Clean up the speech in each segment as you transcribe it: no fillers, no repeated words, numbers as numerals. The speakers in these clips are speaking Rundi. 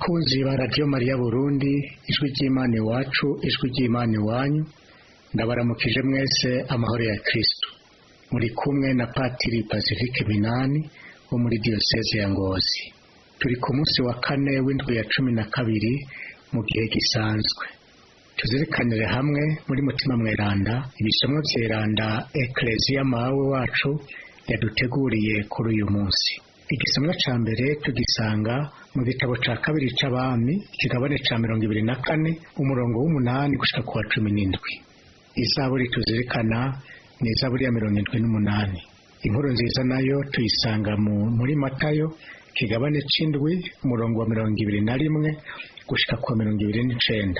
Bakunzi ba Radiyo Mariya Burundi, ijwi ry'Imana iwacu, ijwi ry'Imana iwanyu, ndabaramukije mwese amahoro ya Kristo. Muri kumwe na Patiri Pacifique Minani wo muri Diyoseze ya Ngozi. Turi ku munsi wa kane w'indwi ya 12 mu gihe gisanzwe. Tuzirikanire hamwe muri Mutima Mweranda ibisomwa vyeranda Eklezia mawe wacu yaduteguriye kuri uyu munsi. Igisomwa ca mbere tugisanga mu gitabo ca kabiri c'Abami, ikigabane ca 24, umurongo w'8 gushika ku wa 17. Izaburi tuzirikana ni izaburi ya 78. Inkuru nziza nayo tuyisanga muri Matayo, ikigabane c'indwi, umurongo wa 21 gushika ku wa 29.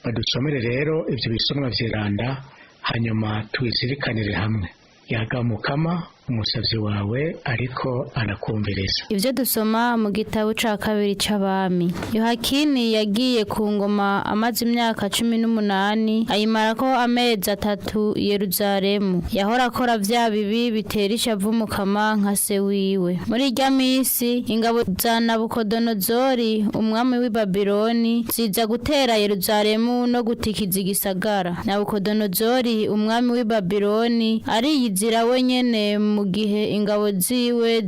Badusomere rero ivyo bisomwa vyeranda, hanyuma tubizirikanire hamwe. Yaga Mukama, umusavyi wawe ariko arakumviriza. Ivyo dusoma mu gitabo ca kabiri c'Abami. Yohakini yagiye ku ngoma amaze imyaka 18, ayimarako amezi 3 i Yeruzalemu. Yahora akora vya bibi bitera ishavu Mukama nka se wiwe. Muri irya misi ingabo za Nabukodonozori umwami w'i Babiloni ziza gutera Yeruzalemu no gutikiza igisagara. Nabukodonozori umwami w'i Babiloni ariyizira wenyene mu gihe ingabo ziwe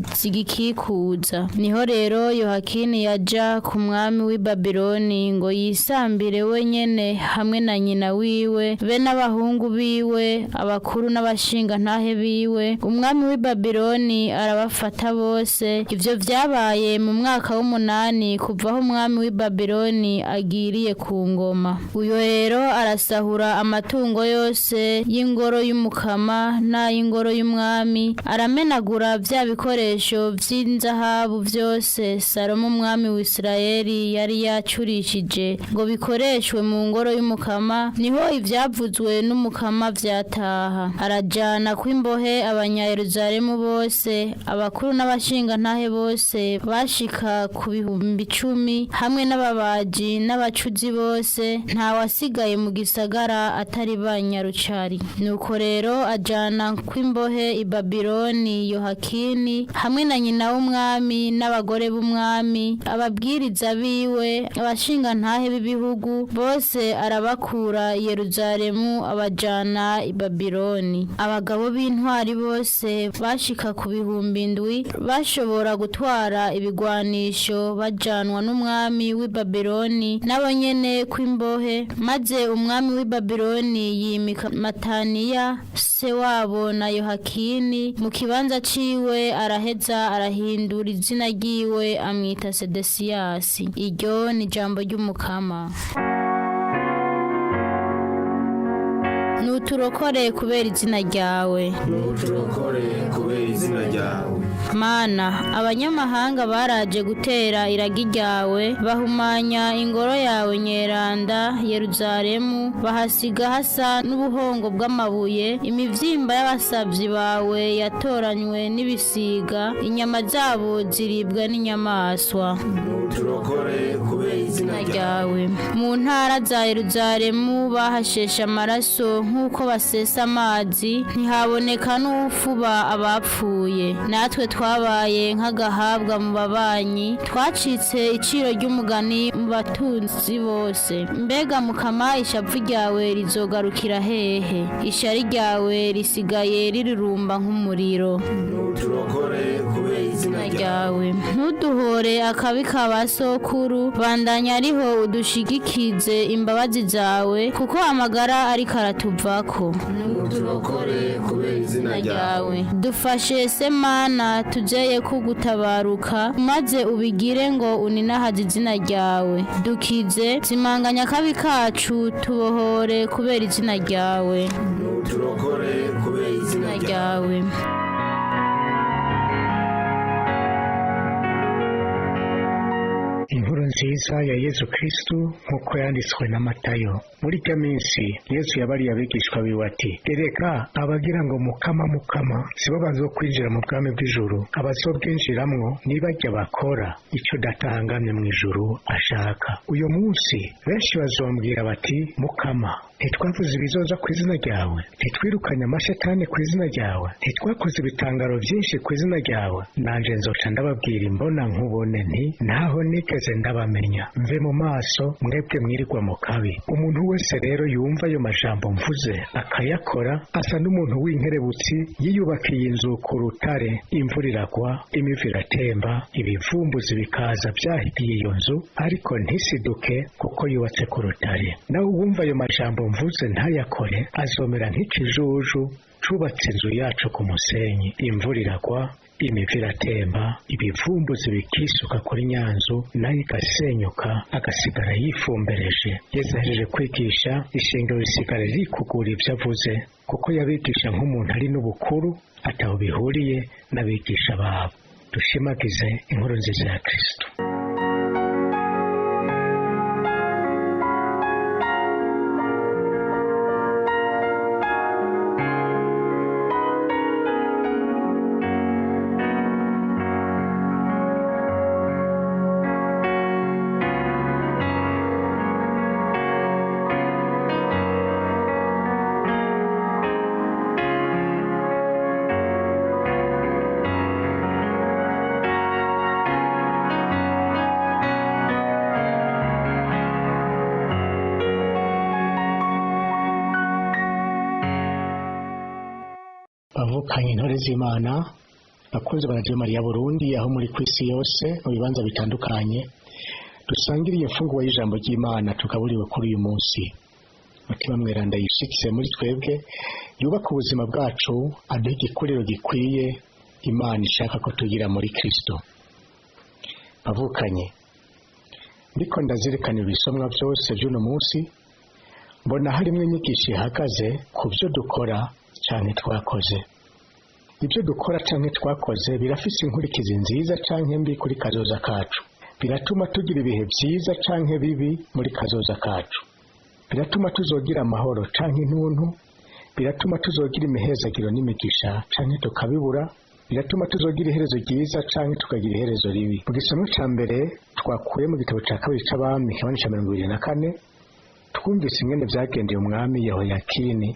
zigikikuza. Niho rero Yohakini yaja ku mwami w'i Babiloni ngo yisambire wenyene hamwe na nyina wiwe be n'abahungu biwe, abakuru n'abashingantahe biwe. Umwami w'i Babiloni arabafata bose. Ivyo vyabaye mu mwaka w'8 kuva aho umwami w'i Babiloni agiriye ku ngoma. Uyo rero arasahura amatungo yose y'ingoro y'Umukama n'ay'ingoro y'umwami, aramenagura vya bikoresho vy'inzahabu vyose Salomo umwami w'Isirayeli yari yacurishije ngo bikoreshwe mu ngoro y'Umukama. Niho ivyavuzwe n'Umukama vyataha. Arajana kw'imbohe Abanyayeruzalemu bose, abakuru n'abashingantahe bose bashika ku 10,000, hamwe n'ababaji n'abacuzi bose. Nta wasigaye mu gisagara atari banyarucari. Nuko rero ajana kw'imbohe i Babiloni Yohakini hamwe na nyina w'umwami n'abagore b'umwami, ababwiriza biwe, abashingantahe b'ibihugu bose, arabakura i Yeruzalemu abajana i Babiloni. Abagabo b'intwari bose bashika ku 7,000 bashobora gutwara ibigwanisho, bajanwa n'umwami w'i Babiloni nabo nyene kw'imbohe. Maze umwami w'i Babiloni yimika Mataniya se wabo na Yohakini mu kibanza ciwe, araheza arahindura izina ryiwe amwita Sedesiyasi. Iryo ni jambo ry'Umukama. Nuturokore kubera izina ryawe. Nuturokore kubera izina ryawe. Mana, abanyamahanga baraje gutera iragi ryawe, bahumanya ingoro yawe nyeranda Yeruzalemu, bahasiga hasa n'ubuhongo bw'amabuye. Imivyimba y'abasavyi bawe yatoranywe n'ibisiga, inyama zabo ziribwa n'inyamaswa. Nuturokore kubera izina ryawe. Mu ntara za Yeruzalemu bahashesha amaraso nk'uko basesa amazi, ntihaboneka n'uwufuba abapfuye. Natwe twabaye nk'agahabwa mu babanyi, twacitse iciro ry'umugani mu batunzi bose. Mbega Mukama, ishavu ryawe rizogarukira hehe? Ishari ryawe risigaye rirurumba nk'umuriro. Nuturokore kubera izina ryawe. Ntuduhore akabi ka ba sokuru, bandanya ariho udushigikize imbabazi zawe, kuko amagara ariko aratuvako. Nuturokore kubera izina ryawe. Dufashe se Mana, tujeye kugutabaruka, maze ubigire ngo uninahaze izina ryawe. Dukize, zimanganya akabi kacu, tubohore kubera izina ryawe. Nuturokore kubera izina ryawe. Inkuru nziza ya Yezu Kristu nk'uko yanditswe na Matayo. Muri irya minsi Yezu yabariye abigishwa biwe ati: erega abagira ngo Mukama Mukama sibo bazokwinjira mu bwami bw'ijuru, abazobwinjiramwo nibarya bakora ico Data ahangamye mu ijuru ashaka. Uyo munsi benshi bazombwira bati: Mukama Ntitwavuze ibizoza ku izina ryawe? Ntitwirukanye amashetani ku izina ryawe? Ntitwakoze ibitangaro byinshi ku izina ryawe? Nanje nzoca ndababwira imbona nkubone nti: Ntaho nigeze ndabamenya, mve mu maso, mwebwe mwirirwa mu kabi. Umuntu wese rero yumva ayo majambo mvuze akayakora asa n'umuntu w'inkerebutsi yiyubakiye inzu ku rutare. Imvura iragwa, imivu iratemba, ibivumbuzi bikaza byahigiye iyo nzu, ariko ntisiduke kuko yubatse ku rutare. Nawe uwumva ayo majambo mvuze ntayakore azomera nk'ikijuju cubatse inzu yacu ku musenyi. Imvura iragwa, imivu iratemba, ibivumbuzi bikisuka kuri nyanzu, nayo igasenyuka, agasigara yifumbereje. Yesu ahejeje kwigisha, ishengero risigara rikugura ibyo avuze, kuko yabigisha nk'umuntu ari n'ubukuru, ataho bihuriye n'abigisha babo. Dushimagize inkuru nziza ya Kristo. Bavukanye, intore z'Imana, bakunze ba Radiyo Mariya Burundi, aho muri ku isi yose mu bibanza bitandukanye, dusangiriye imfungurwa y'ijambo ry'Imana tukaburiwe kuri uyu munsi. Mutima Mweranda yishitse muri twebwe, yubaka ubuzima bwacu, aduha igikuriro gikwiye Imana ishaka ko tugira muri Kristo. Bavukanye, ndiko ndazirikana ibisomwa byose by'uno munsi, mbona harimo inyigisho ihagaze ku byo dukora cyane twakoze. Ibyo dukora canke twakoze birafise inkurikizi nziza canke mbi kuri kazoza kacu. Biratuma tugira ibihe byiza canke bibi muri kazoza kacu. Biratuma tuzogira amahoro canke intuntu. Biratuma tuzogira imihezagiro n'imigisha canke tukabibura. Biratuma tuzogira iherezo ryiza canke tukagira iherezo ribi. Mu gisomwa ca mbere twakuye mu gitabo ca kabiri c'Abami, kigabane ca 24, twumvise ingene vyagendeye umwami Yehoyakini,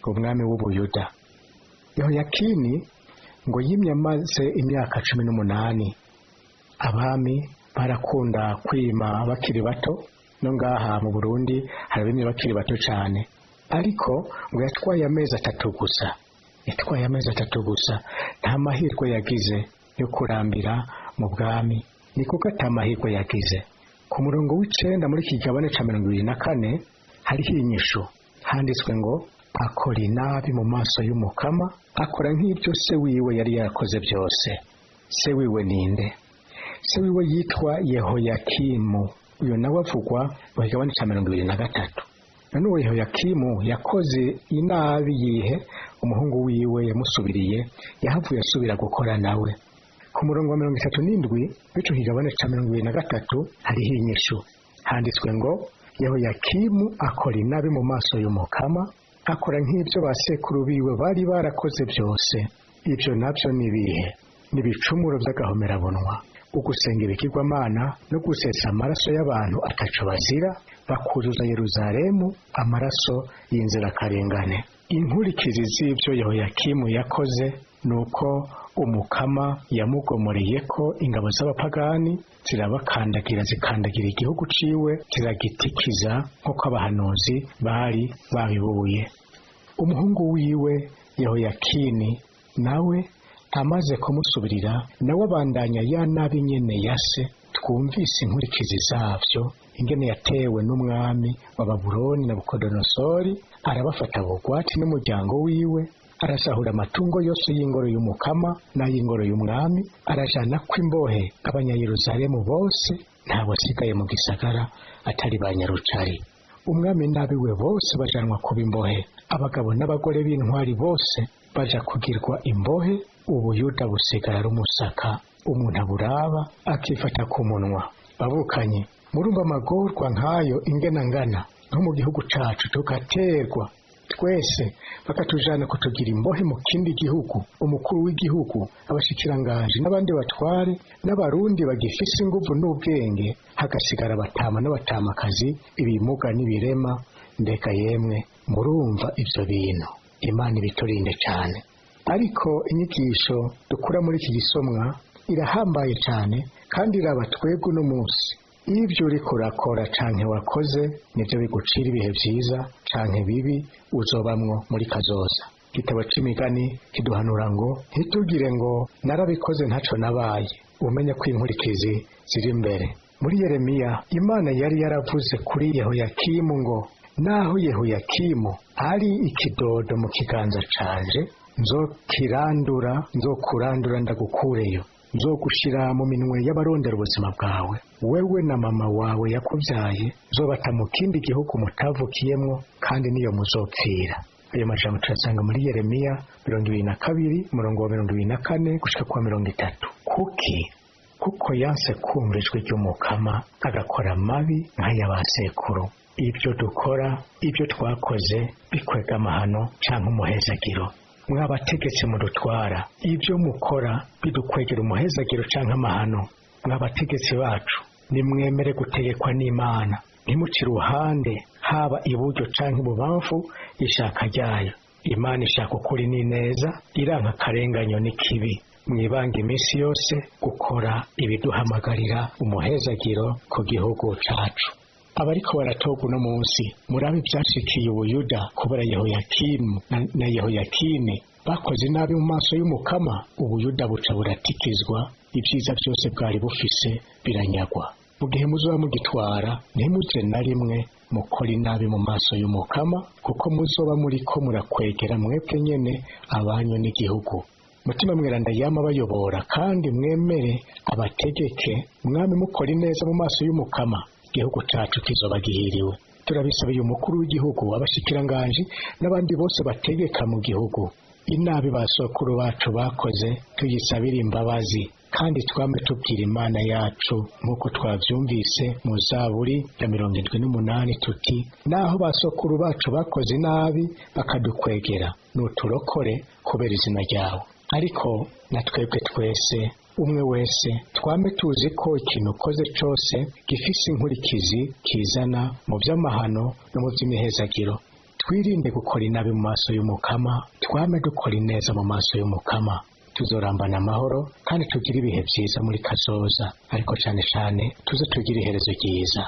umwami w'Ubuyuda. Yehoyakini ngo yimye amaze imyaka 18. Abami barakunda kwima bakiri bato, no ngaha mu Burundi hari abimye bakiri bato cane, ariko ngo yatwaye amezi 3 gusa. Yatwaye amezi 3 gusa, nta mahirwe yagize yo kurambira mu bwami. Ni kuko ata mahirwe yagize. Ku murongo w'9 muri iki kigabane ca 24 hariho inyishu, handitswe ngo: akora inabi mu maso y'Umukama, akora nk'ibyo se wiwe yari yarakoze byose. Se wiwe ninde? Se wiwe yitwa Yehoyakimu. Uyu nawe avugwa mu kigabane ca 23. None uwo Yehoyakimu yakoze inabi yihe? Umuhungu wiwe yamusubiriye yahavuye asubira gukora nawe. Ku murongo wa 37 w'ico kigabane ca 23 hariho inyishu, handitswe ngo: Yehoyakimu akora inabi mu maso y'Umukama, akora nk'ibyo ba sekuru biwe bari barakoze byose. Ibyo nabyo ni ibihe? Ni ibicumuro by'agahomerabunwa, ugusenga ibigirwamana no gusesa amaraso y'abantu ataco bazira, bakuzuza Yeruzalemu amaraso y'inzirakarengane. Inkurikizi z'ibyo Yehoyakimu yakoze ni uko Umukama yamugomoreye ko ingabo z'abapagani zirabakandagira, zikandagira igihugu ciwe, ziragitikiza nk'uko abahanuzi bari babibuye. Umuhungu wiwe Yehoyakini nawe amaze kumusubirira, nawe abandanya ya nabi nyene ya se. Twumvise inkurikizi zavyo, ingene yatewe n'umwami wa Babuloni Nabukodonosori, arabafata bugwati n'umuryango wiwe, arasahura amatungo yose y'ingoro y'Umukama n'ay'ingoro y'umwami, arajana kw'imbohe Abanyayeruzalemu bose, nta wasigaye mu gisagara atari ba nyarucari. Umwami n'abiwe bose bajanwa kuba imbohe, abagabo n'abagore b'intwari bose baja kugirwa imbohe. Ubuyuda busigara ari umusaka, umuntu aburaba akifata ku munwa. Bavukanye, murumva amagorwa nk'ayo ingena ngana nko mu gihugu cacu, tugaterwa twese bakatujana kutugira imbohe mu kindi gihugu. Umukuru w'igihugu, abashikiranganji n'abandi batware n'abarundi bagifise inguvu n'ubwenge, hagasigara abatama n'abatamakazi, ibimuga n'ibirema, Mbega yemwe, murumva ibyo bintu? Imana ibiturinde cyane. Ariko inyigisho dukura muri iki gisomwa irahambaye cyane, kandi iraba twebwe uno munsi. Ibyo uriko urakora canke wakoze nibyo bigucira ibihe byiza canke bibi uzobamwo muri kazoza. Igitabo c'imigani kiduhanura ngo ntitugire ngo narabikoze ntaco nabaye, umenye ko inkurikizi ziri imbere. Muri Yeremiya, Imana yari yaravuze kuri Yehoyakimu ngo naho Yehoyakimu ari ikidodo mu kiganza canje, nzokirandura, nzokurandura ndagukureyo, nzogushira mu minwe y'abarondera ubuzima bwawe, wewe na mama wawe yakubyaye, nzobata mu kindi gihugu mutavukiyemwo, kandi niyo muzopfira. Ayo majambo tuyasanga muri Yeremiya 22, umurongo wa 24 gushika kwa 30. Kuki? Kuko yanse kumva ijwi ry'Umukama, agakora amabi nk'aya ba sekuru. Ibyo dukora, ibyo twakoze, bikwega amahano canke umuhezagiro. Mwabategetse mudutwara, ibyo mukora bidukwegera umuhezagiro canke amahano. Mwabategetsi bacu, nimwemere gutegekwa n'Imana, ntimuce iruhande haba iburyo canke ibubamfu ishaka ryayo. Imana ishaka ukuri n'ineza, iranka akarenganyo n'ikibi. Mwibanga iminsi yose gukora ibiduhamagarira umuhezagiro ku gihugu cacu. Abariko baratorwa uno munsi, murabe ivyashikiye Ubuyuda kubera Yehoyakimu na Yehoyakini bakoze nabi mu maso y'Umukama. Ubuyuda buca buratikizwa, ibyiza byose bwari bufise biranyagwa. Mu gihe muzoba mugitwara, ntimuze na rimwe mukora inabi mu maso y'Umukama, kuko muzoba muriko murakwegera mwebwe nyene abanyu n'igihugu. Mutima mweranda yama bayobora, kandi mwemere abategeke, mwami mukora ineza mu maso y'Umukama, igihugu cacu kizoba gihiriwe. Turabisabiye umukuru w'igihugu, abashikiranganji n'abandi bose bategeka mu gihugu. Inabi ba sokuru bacu bakoze tuyisabire imbabazi, kandi twame tubwira Imana yacu nk'uko twavyumvise mu Zaburi ya 78 tuti: naho ba sokuru bacu bakoze inabi bakadukwegera, nuturokore kubera izina ryawe. Ariko na twebwe twese, umwe wese, twame tuzi ko ikintu ukoze cose gifise inkurikizi kizana mu vy'amahano no mu vy'imihezagiro. Twirinde gukora inabi mu maso y'Umukama, twame dukora ineza mu maso y'Umukama. Tuzorambana amahoro kandi tugire ibihe vyiza muri kazoza, ariko cane cane tuze tugire iherezo ryiza.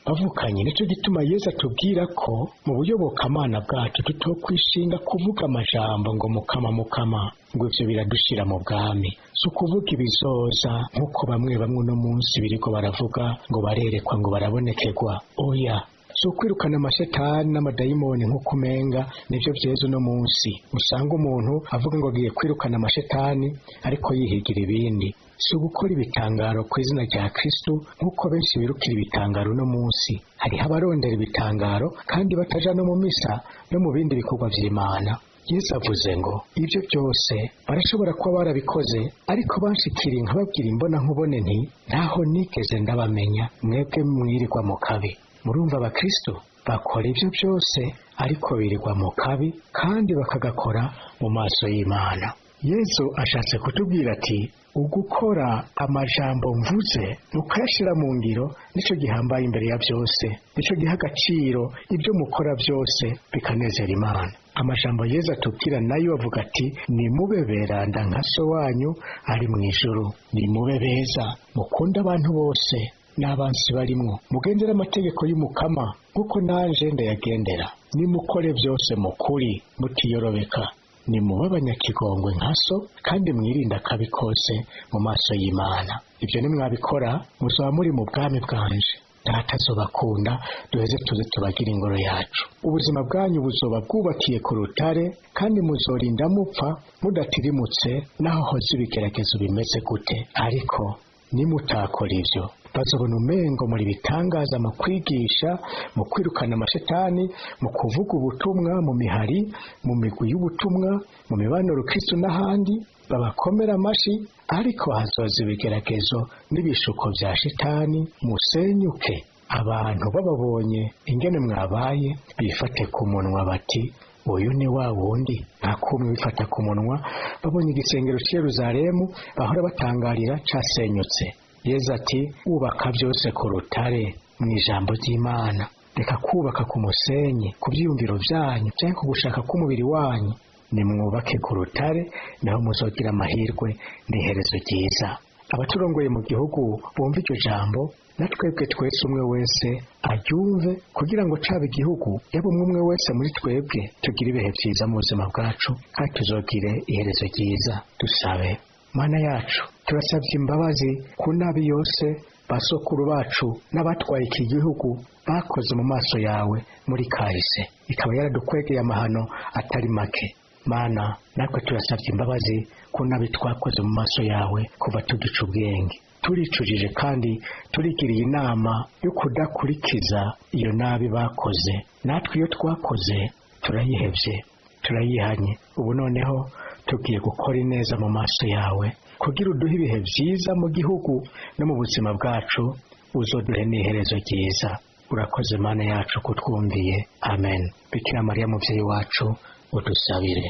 Bavukanye, nico gituma Yezu atubwira ko mu buyobokamana bwacu tutokwishinga kuvuga amajambo ngo mukama mukama, ngo ivyo biradushira mu bwami. Si ukuvuga ibizoza nk'uko bamwe bamwe uno munsi biriko baravuga ngo barerekwa, ngo barabonekerwa. Oya, si ukwirukana amashetani n'amadayimoni nk'uko umenga nivyo vyeze uno munsi. Usanga umuntu avuga ngo agiye kwirukana amashetani, ariko yihigira ibindi. Si ugukora ibitangaro ku izina rya Kristo nk'uko benshi birukira ibitangaro uno munsi. Hariho abarondera ibitangaro kandi bataja no mu misa no mu bindi bikorwa vy'Imana. Yesu avuze ngo ibyo byose barashobora kuba barabikoze, ariko banshikiriye nkababwira imbona nkubone nti ntaho nigeze ndabamenya, mwebwe mwirirwa mu kabi. Murumva, abakristo bakora ibyo byose ariko birirwa mu kabi, kandi bakagakora mu maso y'Imana. Yesu ashatse kutubwira ati ugukora amajambo mvuze mukayashira mu ngiro nico gihambaye imbere ya byose, nico giha agaciro ibyo mukora byose bikanezera Imana. Amajambo Yesu atubwira nayo avuga ati nimube beranda nka so wanyu ari mu ijuru, nimube beza, mukunde abantu bose n'abansi barimwo, mugendere amategeko y'Umukama nk'uko nanje ndayagendera, nimukore byose mu kuri mutiyorobeka, nimube abanyakigongwe nka so, kandi mwirinde akabi kose mu maso y'Imana. Ibyo nimwabikora muzoba muri mu bwami bwanje. Data azobakunda, duheze tuze tubagire ingoro yacu. Ubuzima bwanyu buzoba bwubakiye ku rutare, kandi muzorinda mupfa mudatirimutse naho hoze ibigeragezo bimeze gute. Ariko nimutakora ivyo, bazobona umengo muri bitangaza mu kwigisha, mu kwirukana amashetani, mu kuvuga ubutumwa mu mihari, mu migwi y'ubutumwa, mu mibaniro Kristo n'ahandi, babakomera amashi. Ariko hazoza ibigeragezo n'ibishuko vya shetani, musenyuke. Abantu bababonye ingene mwabaye, bifate ku munwa bati uyu ni wa wundi. Nta kumwe bifata ku munwa babonye igisengero cy'i Yerusalemu bahora batangarira casenyutse. Yezu ati ubaka byose ku rutare mu ijambo ry'Imana. Reka kubaka ku musenyi, ku byiyumviro byanyu cyangwa ku gushaka k'umubiri wanyu. Nimwubake ku rutare, naho muzogira amahirwe n'iherezo ryiza. Abaturongoye mu gihugu bumva iryo jambo, na twebwe twese umwe wese aryumve, kugira ngo caba igihugu, yaba umwe umwe wese muri twebwe, tugire ibihe byiza mu buzima bwacu kandi tuzogire iherezo ryiza. Dusabe. Mana yacu, turasabye imbabazi ku nabi yose basokuru bacu n'abatwaye iki gihugu bakoze mu maso yawe muri kahise, ikaba yaradukwegeye amahano atari make. Mana, natwe turasabye imbabazi ku nabi twakoze mu maso yawe kuva tugica ubwenge. Turicujije kandi turigiriye inama yo kudakurikiza iyo nabi bakoze. Natwe iyo twakoze turayihebye, turayihanye. Ubu noneho tugiye gukora ineza mu maso yawe, kugira uduhe ibihe byiza mu gihugu no mu buzima bwacu, uzoduhe n'iherezo ryiza. Urakoze Mana yacu kutwumviye. Amen. Bikira Mariya mubyeyi wacu, udusabire.